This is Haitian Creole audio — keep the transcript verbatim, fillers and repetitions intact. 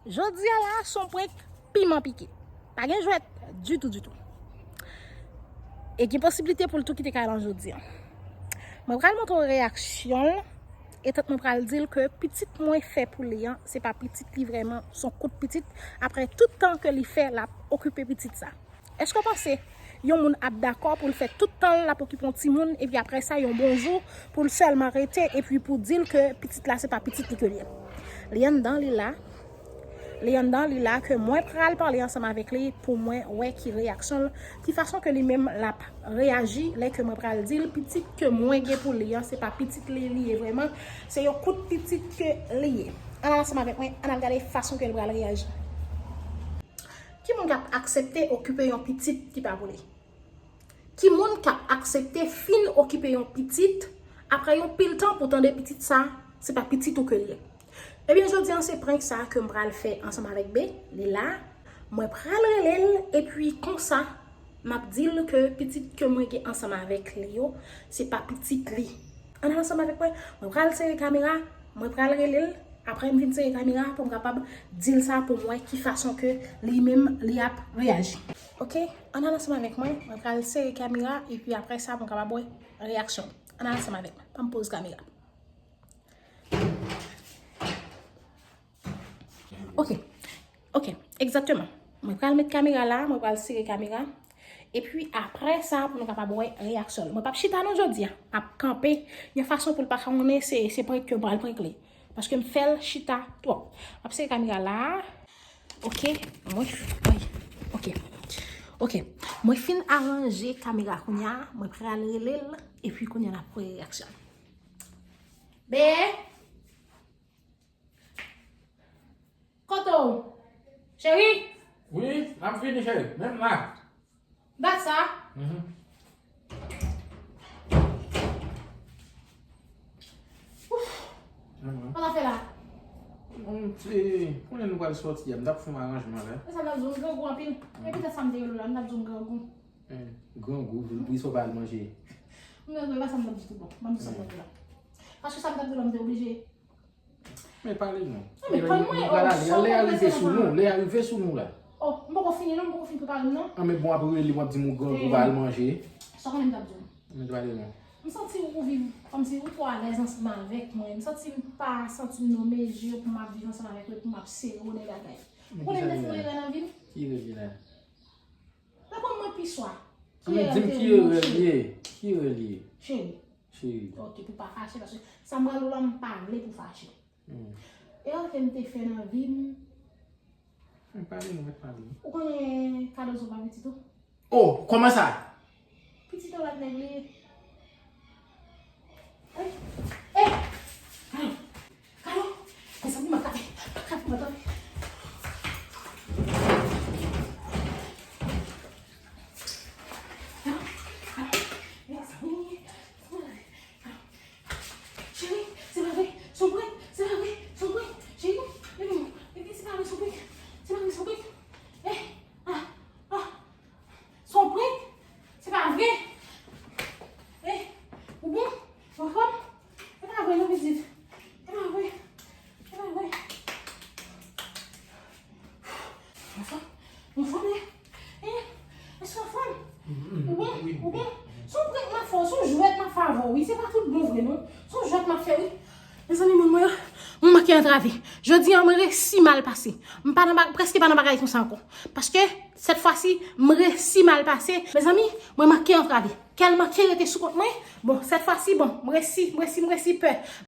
Jodi a la, se yon prank piman pike. Pa gen jwèt ditou, ditou. E gen posiblite pou l tou kite kay lan jodi a. Mwen pral montre w reyaksyon l, e tank mwen pral di l ke pitit mwen fè pou li an, se pa pitit li vrèman, se yon kout pitit. Apre tout tan ke li fè, l ap okipe pitit sa. Èske w panse yon moun ap dakò pou l fè tout tan l ap okipe yon timoun, epi apre sa, yon bon jou, pou l sèlman rete, epi pou di l ke pitit la, se pa pitit li ke l ye? Li anndan, li la. Li anndan, li la, ke mwen pral pale ansanm avèk li pou mwen wè ki reyaksyon l, ki fason ke li menm l ap reyaji lè ke mwen pral di l pitit ke mwen gen pou li an, se pa pitit li li ye vrèman, se yon kout pitit ke li ye. Ann al ansanm avèk mwen, ann al gade fason ke l pral reyaji. Ki moun k ap aksepte okipe yon pitit ki pa pou li? Ki moun k ap aksepte fin okipe yon pitit, apre yon pil tan pou tande pitit sa, se pa pitit ou ke l ye? Ebyen, jodi a, se prank sa ke m pral fè ansanm avèk B, li la. Mwen pral rele l, epi konsa, m ap di l ke pitit ke mwen gen ansanm avèk li yo, se pa pitit li. Ann al ansanm avèk mwen, mwen pral sere kamera, mwen pral rele l, apre m fin sere kamera pou m kapab di l sa pou m wè ki fason ke li menm li ap reyaji. Oke, ann al ansanm avèk mwen, mwen pral sere kamera, epi apre sa pou m kapab wè reyaksyon l. Ann al ansanm avèk mwen, ban m poz kamera. Oke, oke, egzakteman. Mwen pral met kamera la, mwen pral sere kamera. Epi apre sa, pou nou kapab wè reyaksyon l. Mwen p ap chita non jodi a. M ap kanpe yon fason pou l pa konnen se, se prank ke m pral prank li. Paske m fè l chita twòp. M ap sere kamera la. Oke, mwen, ay, oke. Oke, mwen fin aranje kamera kounye a, mwen pral rele l, epi kounye a n ap wè reyaksyon l. Be! Kote w? Cheri? Wi, m ap vini, cheri. Menm la. Dat sa? Mhm. Ouf. Mhm. Sa w ap fè la? Bon, se konnen nou pral sòti a, m t ap fè yon aranjman la. E sa m t ap di w, m grangou anpil. Mhm. Epi dat sa m te rele w la, m t ap di w m grangou. Eh, grangou, pou, pou sa w pa al manje. M grangou, e pa sa m t ap di tou bon. Ban m di sa m t ap di la. Paske sa m t ap di w la, m te oblije. Men pale non. Non, men konn mwen, oh, sa w konn lè a rive sou nou, lè a rive sou nou la. Oh, m poko fini non, m poko fin prepare m non. An men bon, apre li, w ap di m ou grangou, pa al manje. Sa w konnen m t ap di w? Men pale non. M santi ou viv kòmsi ou twò alèz ansanm avèk mwen. M santi m pa santi m nan mezi pou m ap viv ansanm avèk ou, pou m ap sere w nan bagay. Ou konnen m te fè yon erè nan vi m? Ki erè ki la? Reponn mwen pi swa. Ki erè m te fè? Ki erè l ye? Ki erè l ye? Cheri. Cheri. Ok, pou pa fache, paske sa m pral di w la, m pa vle pou fache. Hmm. Erè ke m te fè nan vi m. Mwen pale, mwen pale. Ou konnen Kadozo pa pitit ou? Oh, kòman sa? Pitit ou lòt nèg li ye. Ey, ey, Kado, Kado, mezanmi, m ap tape, m ap tape, m ap tape. Kado, Kado, mezanmi. Cheri, se pa vre, se yon prank, se pa vre, se yon prank. Cheri, epi, epi se pa vre, se yon prank. Se pa vre, se yon prank. Eh, ah, ah, se yon prank. Se pa vre. Eh, ou bon? Ou anfòm? Se pa vre non, pitit. Se pa vre. Se pa vre. Ou anfòm? Ou anfòm, eh? Eh, èske w anfòm? Ou bon? Ou bon? Se yon prank m ap fè w, se yon jwèt m ap fè avè w, wi. Se pa tout bon vre, non. Se yon jwèt m ap fè, wi. Mezanmi, moun mwen yo, mwen manke antrave. Jodi a, mwen resi mal pase. M pa nan ba-, prèske pa nan bagay konsa ankò. Paske, sèt fwa si, mwen resi mal pase. Mezanmi, mwen manke antrave. Kè l manke rete sou kont mwen. Bon, sèt fwa si, bon, mwen resi, mwen resi, mwen resi pè.